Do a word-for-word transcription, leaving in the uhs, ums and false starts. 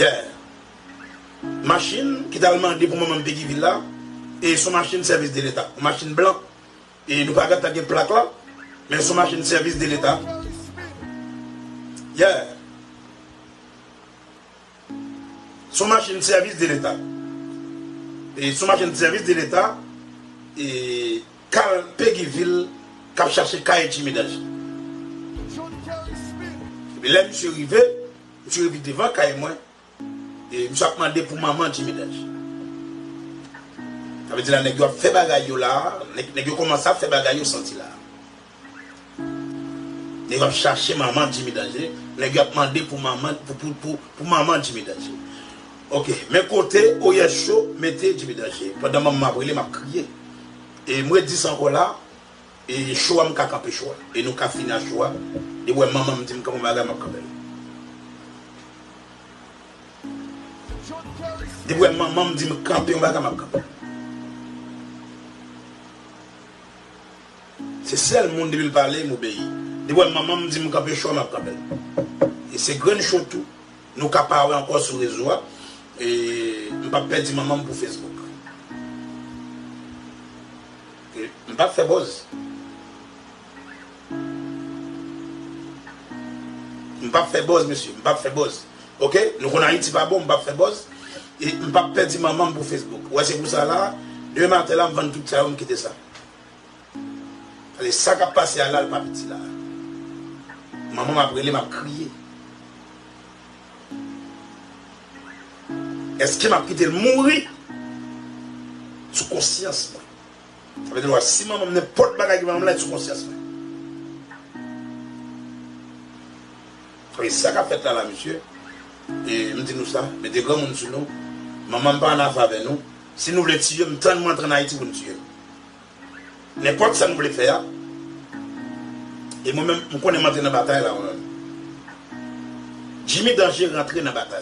Yeah. Machin ki t al mande pou manman m Peguy Ville la, e se yon machin sèvis de leta, yon machin blan. E nou pa gentan gen plak la, men se yon machin sèvis de leta. Yeah. Se yon machin sèvis de leta. E se yon machin sèvis de leta. E kal Peguy Ville k ap chache kay Jimmy Danger. Epi lè misye rive, misye rive devan kay mwen. E misye ap mande pou manman Jimmy Danger. Sa vle di la, nèg yo ap fè bagay yo la, nèg, nèg yo kòmanse ap fè bagay yo santi la. Nèg yo ap chache manman Jimmy Danger, nèg yo ap mande pou manman, pou, pou, pou, pou manman Jimmy Danger. Ok, men kote oyè cho mete Jimmy Danger. Pandan manman m ap rele, m ap kriye. E m redi sa ankò la, e cho a m ka kanpe cho a. E nou ka fini a cho a. Depi w wè manman m di m kanpe yon bagay, m ap kanpe l. Depi w wè manman m di m kanpe yon bagay, m ap kanpe l. Se sèl moun depi l pale, m obeyi. Depi w wè manman m di m kanpe cho a, m ap kanpe l. E se grenn cho tou. Nou ka pa wè ankò sou rezo a. E m p ap pèdi manman m pou Facebook. E m p ap fè buzz. M p ap fè buzz, mesye. M p ap fè buzz. Ok? Nou konn Ayiti pa bon, m p ap fè buzz. E m p ap pèdi manman m pou Facebook. Ou wè, se pou sa la, demen maten la, m vann tout sa yo, m kite sa. Paske sa k ap pase a la, l pa piti la. Manman m ap rele, m ap kriye. Èske m ap kite l mouri sou konsyans mwen? Sa vle di, si manman m, nenpòt bagay ki manman m la, sou konsyans mwen. E sa k ap fèt la, la, mesye. E m di nou sa, mete granmoun sou nou. Manman m pa ann afè avè nou. Si nou vle tiye m, tann mwen antre ann Ayiti pou n tiye m. Nenpòt sa nou vle fè a. E mwen menm, m konnen m antre nan batay la, mwen menm. Jimmy Danger rantre nan batay.